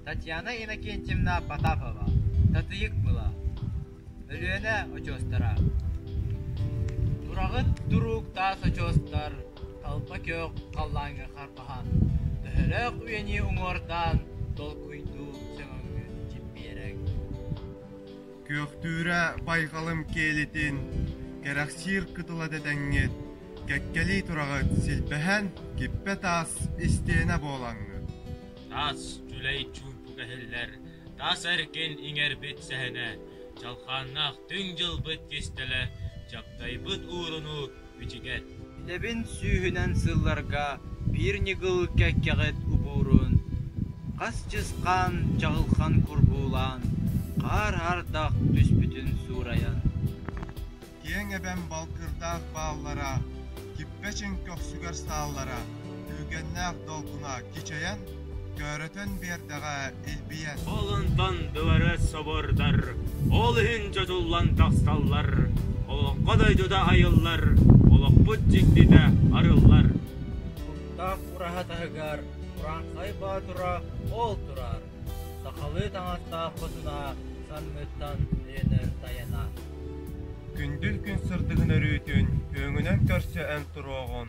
Татьяна Иннокентьевна Потапова, Татыйык Мыла, Өлүөнэ очуостара. Тураҕыт туруук таас очуостар, талба күөх халлааҥҥа харбаһан, төһөлөөх үйэни уҥуордаан толкуйдуу сөҥөҥҥүт чиппиэрэҥ. Күөхтүүрэ байҕалым киэлитин, кэрэхсиир кытыла дэтэҥҥит, кэккэлии тураҕыт силбэһэн, киппэ таас истиэнэ буолаҥҥыт. Таас дьүлэй чуумпуга иһиллэр, таас эркин иҥэрбит сэһэнэ, дьалхааннаах түҥ дьылбыт кистэлэ, дьаптайбыт ууруну бичигэ. Билэбин сүүһүнэн сылларга биир ньыгыл кэккэҕит убуурун, хас чысхаан чаҕылхан курбуулаан, хаар ардах түспүтүн суурайан. Киэҥ эбэм балкырдаах бааллара, киппэ чиҥ көхсүгэр сааллара, күүгэннээх долгуна кичэйэн, көөрөтөн биэрдэҕэ илбийэн. Ол онтон дыбарыас собордар, ол иһин чочуллан тахсаллар, олоҥхо дойдута айыллар, олохпут дьиктитэ арыллар. Куттаах ураһа таһыгар Урааҥхай Боотура ол турар, сахалыы таҥастаах хотуна санныттан өйөнөр тайана. Күндүл күн сырдыгын өрүүтүн, күөҥүнэн көрсө эн туруоҕун,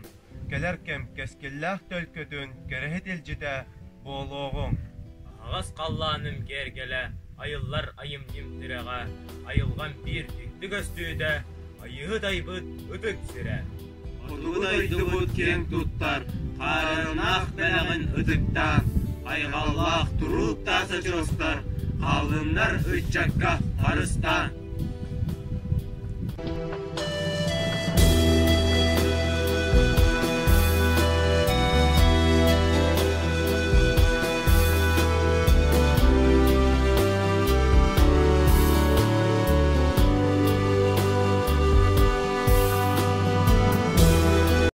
кэлэр кэм кэскиллээх төлкөтүн кэрэһит илдьитэ буолуоҕуҥ. Аһаҕас халлааным киэргэлэ, айыллар айымньым тирэҕэ, айылҕам биир дьикти көстүүтэ, айыыһыт айбыт ытык сирэ. Хотугу дойдубут киэҥ туттар, хаарыаннаах бэлэҕин ытыктаан, айҕаллаах туруук таас очуостар, хааллыннар ыччакка харыстаан.